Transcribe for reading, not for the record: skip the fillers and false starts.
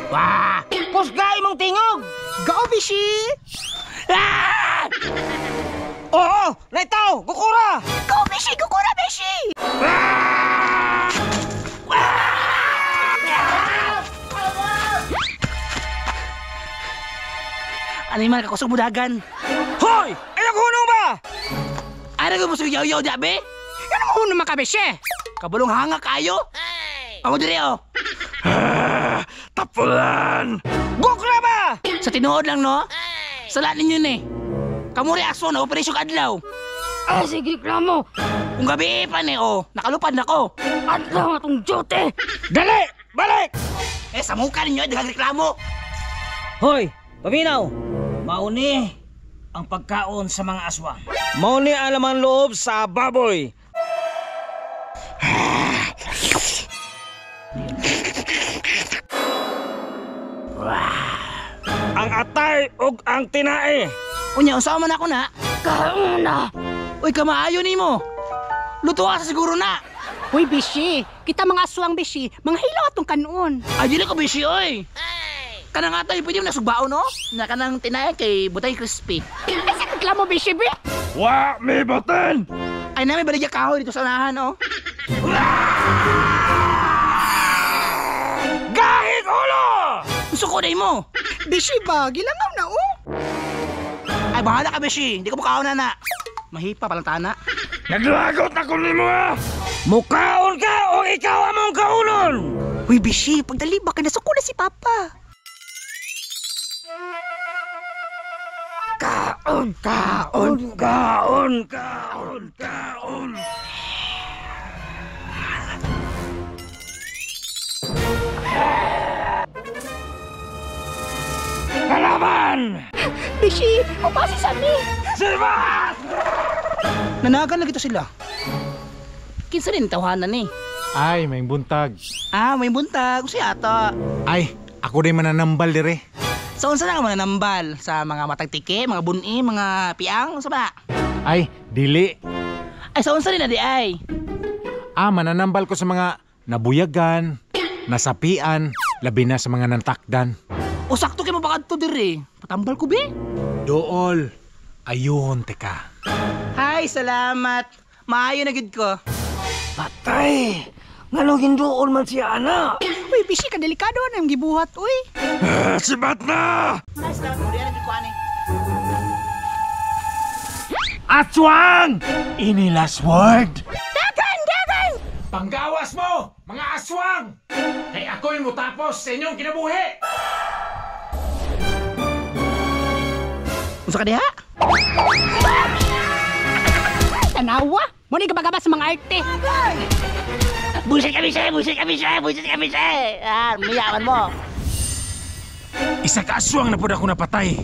Wah! Kusga imong tingog! Go, Bishi! Ah! Oo! Naitaw! Gukura! Go, Bishi! Gukura, Bishi! Ano yung mga kakusog mo dagan? Hoy! Ayaw hunong ba? Ay, naging mo yaw-yaw di abe? Yan ang hunong mga Bishi! Kabulong hanga kayo? Amo dire oh. Tapulan! Gukra ba? Sa tinuod lang no? Sala ninyo ni. Kamuri aso na operasyon kadlaw. Ay, sige, reklamo. Kung gabi pa ni oh, nakalupad na ko. Adlaw atong duty. Dali! Balik! Eh sa mukha ninyo daghang reklamo. Hoy! Paminaw! Mauni ang pagkaon sa mga aswang. Mauni ang laman loob sa baboy. Ang atay ug ang tinae. Unya unsa man ako na? Kauna. Uy kamaayo nimo. Luto ka sa siguro na. Uy, Bishi! Kita mga aswang, Bishi! Mga hilaw atong kanon! Ay dili ko busy oy. Kanang atay pwede mo nasugbaon no? Na kanang tinay kay butay crispy. Ay, sa reklamo, Bishi, be! Wa mi boten! Ay nami baligya kahoy dito sa unahan oh. Gahig ulo! Gusto ko na mo. Bishi ba? Gilangaw na, oh! Ay bahala ka beshi, hindi ko mukaon na na. Mahipa palang tana. Naglagot ako nimo ah! Mukaon ka o ikaw among kaunon! Uy, Bishi! Pagdali ba? Kinasuko na si Papa! Kaon! Kaon! Kaon! Kaon! Kaon! Kalaban! Bishi! Upasi sa mi! Silbat! Nanagan lagi to sila. Kinsa rin tawhanan ni? Ay, may buntag. Ah, may buntag. Usa ata. Ay, ako din mananambal dire. Sa unsa na nga mga nambal? Sa mga matag tiki, mga buni, mga piang, unsa ba? Ay, dili. Ay, sa unsa rin na di ay? Ah, mananambal ko sa mga nabuyagan, nasapian, labi na sa mga nantakdan. O sakto kay mabakadto diri. Patambal ko be. Dool, ayun teka. Hi, salamat. Maayo na gid ko. Patay! Nganong hinduol man siya, ana? Uy, Bishi, kadelikado na yung gibuhat, uy! Sibat na! Ay, salamat mo. Di na gid ko ani. Aswang! Ini last word. Dagan! Dagan! Panggawas mo, mga aswang! Kay ako'y mutapos sa inyong kinabuhi! Unsa ka diha? Tanawa! Muna yung gabagaba sa mga arte! Buset kami siya, buset kami siya, buset kami siya. Ah, mayaman mo. Isa ka aswang na pud ako napatay.